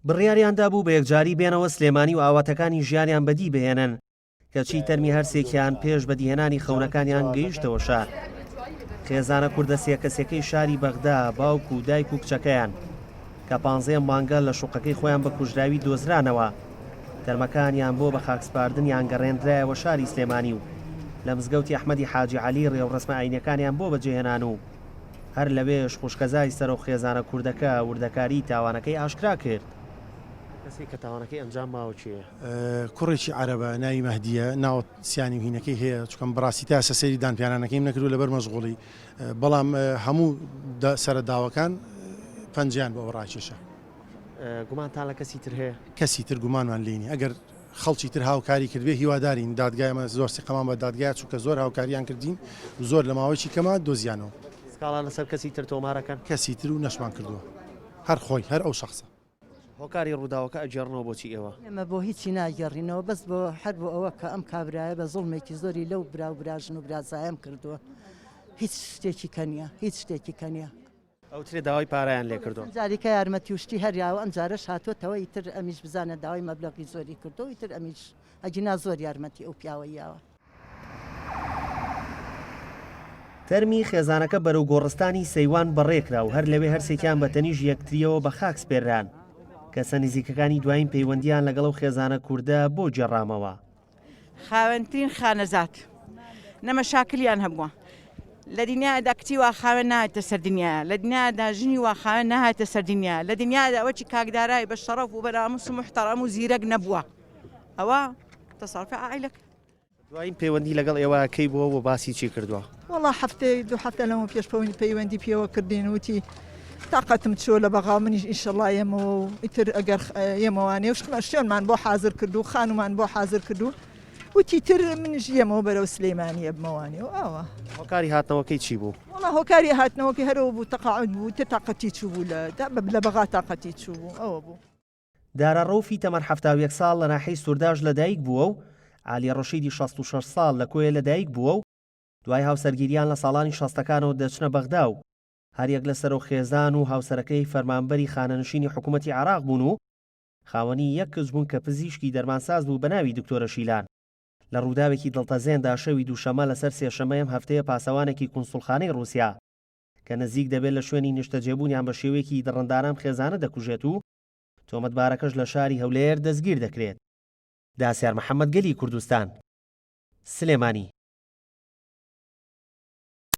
بڕیاریان دابوو بە یەکجاری بێنەوە سلێمانی و ئاواتەکانی ژیانیان بەدی بهێنن، کەچی تەرمی هەرسێکیان پێش بەدیهێنانی خەونەکانیان گەیشتەوە شار. خێزانە کوردە سێ کەسیەکەی شاری بەغدا، باوک و دایک و کچەکەیان، کە پانزەیەم مانگە لە شوقەکەی خۆیان بە کوژراوی دۆزرانەوە، تەرمەکانیان بۆ بەخاکسپاردنیان گەڕێنرایەوە شاری سلێمانی و لە مزگەوتی ئەحمەدی حاجی عەلی ڕێوڕەسمە ئاینیەکانیان بۆ بەجێهێنان و هەر لەوێش خوشکەزای سەرۆک خێزانە کوردەکە وردەکاریی تاوانەکەی ئاشکرا کرد. کەسێک کە تاوانەکەی ئەنجام ماوە کێیە؟ کوڕێکی عەرەبە ناوی مەهدیە ناوە سیانی و هینەکەی هەیە چکەم بەڕاستی تا ئێستا سەیری دانپیانانەکەیم نەکردووە لەبەر مەشغوڵی بەڵام هەموو سەرە داوەکان پەنجەیان بۆ ئەوە ڕاکێشا. گومانتان لە کەسی تر هەیە؟ کەسی تر گومانمان لێی نیە ئەگەر خەڵکی تر هاوکاری کردبێ هیوادارین دادگای ئەمە زۆر سیقەمان بە دادگایە چونکە زۆر هاوکاریان کردین و زۆر لە ماوەیەکی کەما دۆزیانەوە. سکاڵا لەسەر کەسی تر تۆمارەکەن؟ کەسی تر و نەشمان کردووە هەر خۆی هەر ئەو شەخسە. هۆکاری ڕووداوەکە ئەگێڕنەوە بۆچی ئێوە؟ ئێمە بۆ هیچی ناگێڕینەوە بەس بۆ هەر بۆ ئەوە کە ئەم کابرایە بە زوڵمێکی زۆری لەو برا و براژن و برازایەم کردووە هیچ شتێکی کە نییە هیچ شتێکی کە نییە. ئەوترێ داوای پارەیان لێ کردووە. جاریکە یارمەتی و شتی هەر یاوە ئەم جارەش هاتووەتەوە ئیتر ئەمیش بزانە داوای مەبلەغی زۆری کردووە ئیتر ئەمیش ئەگینا زۆر یارمەتی ئەو پیاوەی یاوە. تەرمی خێزانەکە بەرەو گۆڕستانی سەیوان بەڕێکرا و هەر لەوێ هەرسێکیان بە تەنیشت یەکترییەوە بە خاک سپێرران. کەسە نزیکەکانی دوایین پەیوەندییان لەگەڵ ئەو خێزانە کوردە بۆ گێڕامەوە. خاوێنترین خانەزاد نە مەشاکلیان هەبووە لە دنیادا کچی وا خاوێن ناهاتە سەر دنیا لە دنیادا ژنی وا خاوێن ناهاتە سەر دنیا لە دنیادا ئەوەی کاکدارای بە شەڕەف و بەناموس و محتەڕەم و زیرەک نەبووە ئەوە تەسەڕفی عائیلەکە. دوایین پەیوەندی لەگەڵ ئێوە کەی بووە و باسی چی کردووە؟ وەڵا هەفتەی دوو هەفتە لەمەو پێش پەیوەندی پێوە کردین وتی تاقەتم چووە لە بەغا منیش ئیشەڵا یەمەوە و ئیتر ئەگەر یەمەوانێ و شتمان شوێنمان بۆ حازر کرد و خانومان بۆ حازر کرد و وتی تر منیش یەمەوە بەرەو سلەیمانی ئەبمەوانێ و ئاوا. هۆکاری هاتنەوەکەی چی بوو؟ وەڵا هۆکاری هاتنەوەکەی هەر ئەوە بوو تەقاعود بوو ئیتر تاقەتی چوو بوو لە لە بەغا تاقەتی چوو بوو ئەوە بوو. دارا ڕەوفی تەمەن 71 ساڵ لە ناحیەی سورداش لەدایک بووە و عالیە ڕەشیدی 66 ساڵ لە کۆیە لەدایک بووە و دوای هاوسەرگیریان لە ساڵانی شەستەکانەوە دەچنە بەغدا و هەریەک لە سەرۆک خێزان و هاوسەرەکەی فەرمانبەری خانەنشینی حکوومەتی عێراق بوون و خاوەنی یەک کچ بوون کە پزیشکی دەرمانساز بوو بە ناوی دکتۆرە شیلان. لە ڕووداوێکی دڵتەزێندا شەوی دووشەممە لەسەر سێشەممەی ئەم هەفتەیە پاسەوانێکی کونسوڵخانەی ڕووسیا کە نزیک دەبێت لە شوێنی نیشتەجێبوونیان بە شێوەیەکی دڕندانە ئەم خێزانە دەکوژێت و تۆمەتبارەکەش لە شاری هەولێر دەستگیر دەکرێت. داسیار محەمەد گەلی کوردستان، سلێمانی.